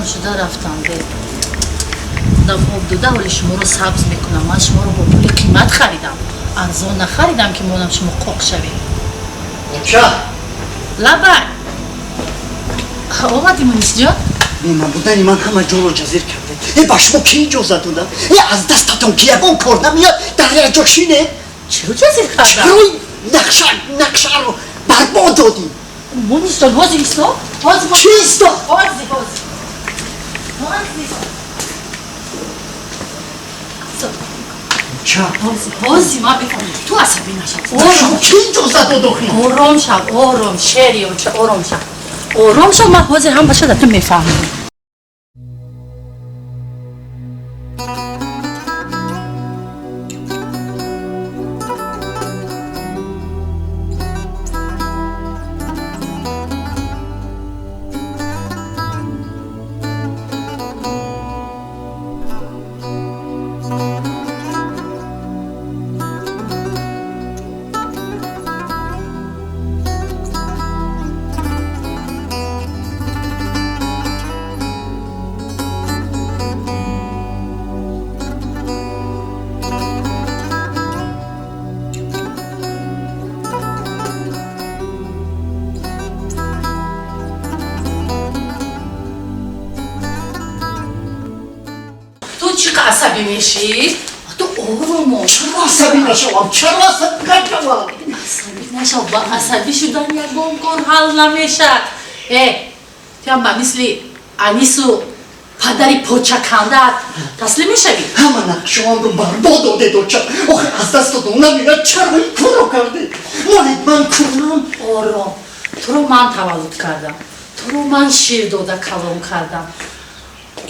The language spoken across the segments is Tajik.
Гарм шуда рафтам де. Худам об дода, ҳоли шуморо сабз мекунам. Ман шуморо бо пули қимат харидам. Арзон нахаридам, ки монам шумо қоқ шавед. Оча! Лабай. Омадӣ, Мунисҷон? Бенабудани ман ҳама ҷоро ҷазир кардед. Э, ба шумо ки иҷоза додам? Э, аз дастатон ки ягон кор намеяд, дар як ҷо шинед. Чиро ҷазир кардам? Чаро нақшаро барбод додӣ? Мунисҷон, ҳозир исто. Ҳозир. Чӣ исто? Ҳозир, ҳозир. Ҳозир. Ча? Ҳозир, ҳозир ман бифаҳмам. Ту асабӣ нашав. Ба шумо ки иҷоза дод охир? Ором шав, ором, шери оча, ором шав. Ором шав, ман ҳозир ҳам баша да ту мефаҳмам. Ту чӣ қа асабӣ мешӣ? Ту оромо. Чаро асабӣ нашавам? Чаро асабӣ нашавам? Асабӣ нашав, ба асабӣ шудан ягон кор ҳал намешавад. Э, туям ба мисли Анису падари почакандаат таслим мешавӣ? Ҳама нақшаамро барбод додед, оча. Охир аз дастатон намеяд, чаро ин корро кардед? Монед ман кунам. Ором. Туро ман таваллуд кардам. Туро ман шир дода калон кардам.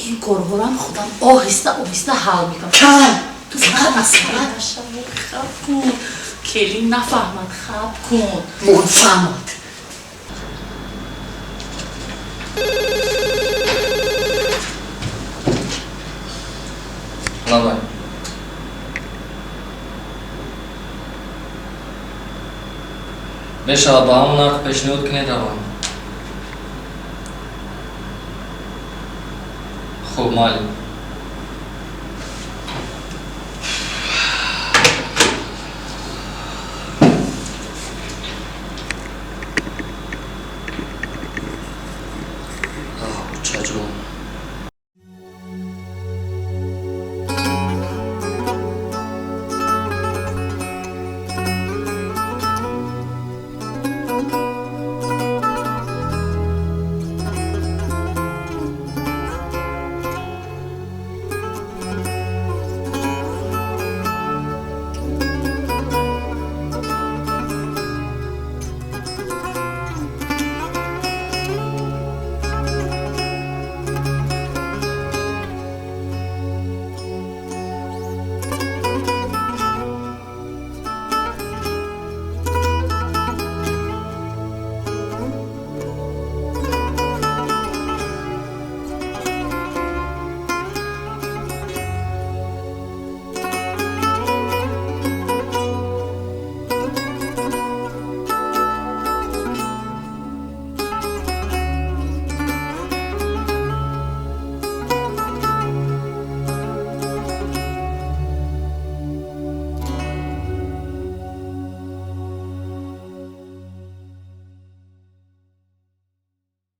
Ин корҳорам худам оҳиста оҳиста ҳал мекунам. Кай? Ту фақат асабӣ нашав, хаб кун. Келин нафаҳмад, хаб кун. Мон фаҳмад. Лабай. Мешавад ба ҳамон нарх пешниҳод кунед аввал. Хуб, майли.